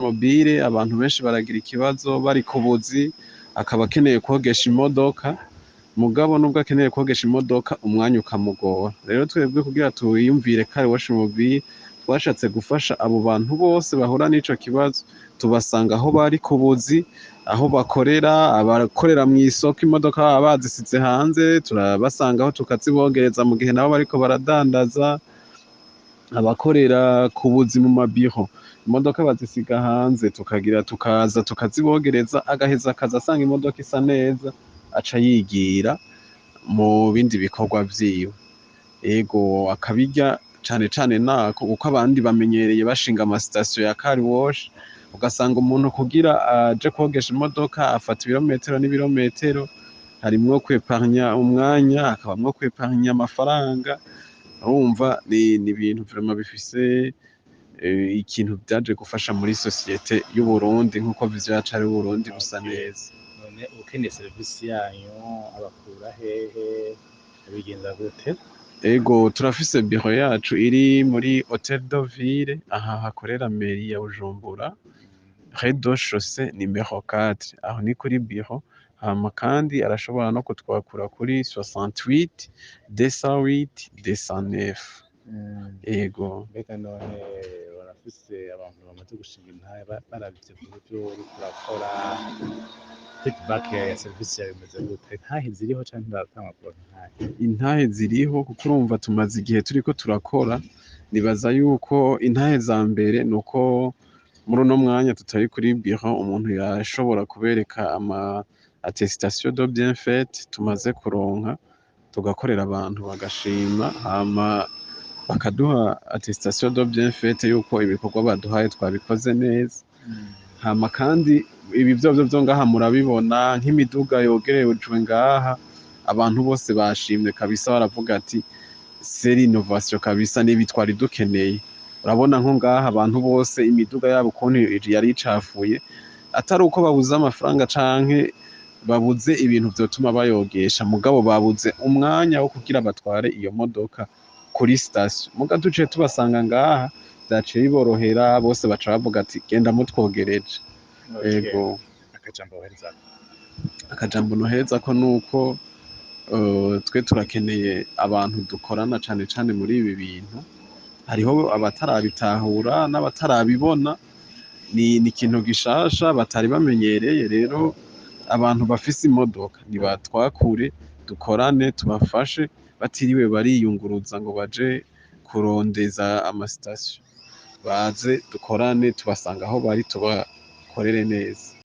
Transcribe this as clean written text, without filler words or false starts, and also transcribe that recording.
Mobile, abantu benshi baragira ikibazo bari ku buzi, akaba akeneye kwogesha imodoka, mugabo nubwo akeneye kwogesha imodoka umwanya ukamugora. Rero twebwe kugira tuwiyumvire car wash mobile, twashatse gufasha abo bantu bose bahura n'ico kibazo, tubasanga aho bari ku buzi, aho bakorera, abakorera mw'isoko imodoka baba bazisize hanze, turabasangaho tukazibogereza mu gihe nabo bariko baradandaza, abakorera ku buzi mu mabiro imodoka bazisiga hanze, tukagira tukaza tukazibogereza, agaheza akaza asanga imodoka isa neza, aca yigira mu bindi bikorwa vyiwe. Ego, akabirya cane cane nako kuko abandi bamenyereye bashinga amasitasiyo ya car wash, ugasanga umuntu kugira aje kwogesha imodoka afata ibirometero n'ibirometero, harimwo kweparnya umwanya, hakabamwo kweparnya amafaranga. Urumva ni ibintu vraiment bifise ikintu vyaje gufasha muri société y'Uburundi, nkuko vision yacu ari Uburundi busa neza. None ukeneye serivisi yanyu abakura hehe, bigenza gute? Ego, turafise biro yacu iri muri Hotel de Ville, aha hakorera mairie ya Bujumbura, rez-de-chaussée numéro 4, aho ni kuri biro. Hama kandi arashobora no kutwakura kuri 68 208 209. Ego. Mbega none barafise abantu bamaze gushinga intahe baravye ku buryo uriko urakora? Feedback ya serivisi yawe imeze gute? Intahe ziriho canke ntibaratangura kuronka intahe? Intahe ziriho, kuko urumva tumaze igihe turiko turakora. Nibaza yuko intahe za mbere nuko muri uno mwanya tutari kuri biro, umuntu yashobora kubereka ama attestation de bienfait tumaze kuronka, tugakorera abantu bagashima, hama bakaduha attestation de bienfait yuko ibikorwa baduhaye twabikoze neza. Hama kandi ibi vyovyo vyo ngaha murabibona, nk'imiduga yogerejwe ngaha, abantu bose bashimye kabisa, baravuga ati: "C'est l'innovation kabisa, nibi twari dukeneye." Urabona nko ngaha abantu bose imiduga yabo ukuntu yari icafuye, atari uko babuze amafaranga canke babuze ibintu vyotuma bayogesha, mugabo babuze umwanya wo kugira batware iyo modoka kuri station. Muga duciye tubasanga ngaha, vyaciye biborohera bose, baca bavuga ati: "Genda mutwogereje." Ego. Akajambo woherezako? Akajambo noherezako nuko twe turakeneye abantu dukorana, cane cane muri ibi bintu. Hariho abatarabitahura n'abatarabibona, ni ikintu gishasha batari bamenyereye. Rero abantu bafise imodoka nibatwakure, dukorane, tubafashe batiriwe bariyunguruza ngo baje kurondeza amasitasiyo. Baze dukorane, tubasanga aho bari, tubakorere neza.